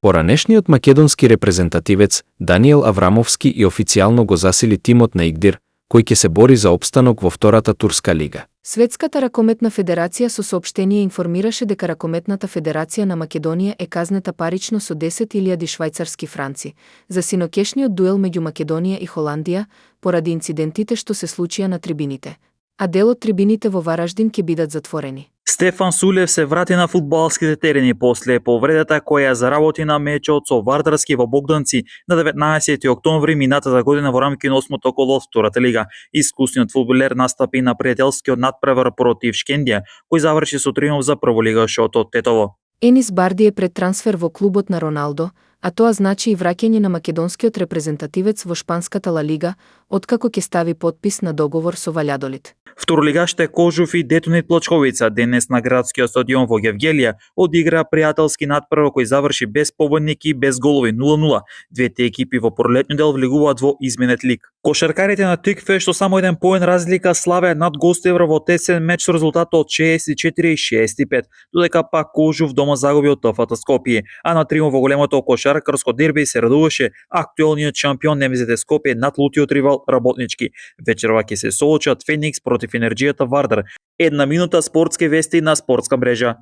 Поранешниот македонски репрезентативец Даниел Аврамовски и официјално го засили тимот на Игдир, кој ќе се бори за опстанок во втората турска лига. Светската ракометна федерација со соопштение информираше дека Ракометната федерација на Македонија е казнета парично со 10.000 швајцарски франци за синокешниот дуел меѓу Македонија и Холандија поради инцидентите што се случија на трибините, а дел од трибините во Вараждин ќе бидат затворени. Стефан Сулев се врати на фудбалските терени после повредата која ја заработи на мечот со Вардарски во Богданци на 19 октомври минатата година во рамките на 8-то коло од втората лига. Искусниот фудбалер настапи на пријателскиот надпревар против Шкендија, кој заврши со триумф за прволигашот од Тетово. Енис Барди е пред трансфер во клубот на Роналдо, а тоа значи и враќање на македонскиот репрезентативец во шпанската Ла Лига, откако ќе стави потпис на договор со Валјадолид. Второлигаште Кожув и Детонит Плочковица денес на градскиот стадион во Гевгелија одигра пријателски надпревар кој заврши без победник и без голови 0-0. Двете екипи во пролетниот дел влегуваат во изменет лиг. Кошаркарите на Тикве што само еден поен разлика славеа над гостевра во тесен меч со резултат од 64-65, додека пак Кожув дома загуби од ТФТ Скопје, а на триумф во големото кошаркарско дерби се радуваше актуелниот шампион НМЗ Скопје над лутиот ривал Работнички. Вечерва ќе се соочат Феникс против Енерџијата Вардар. 1 минута спортски вести на спортска мрежа.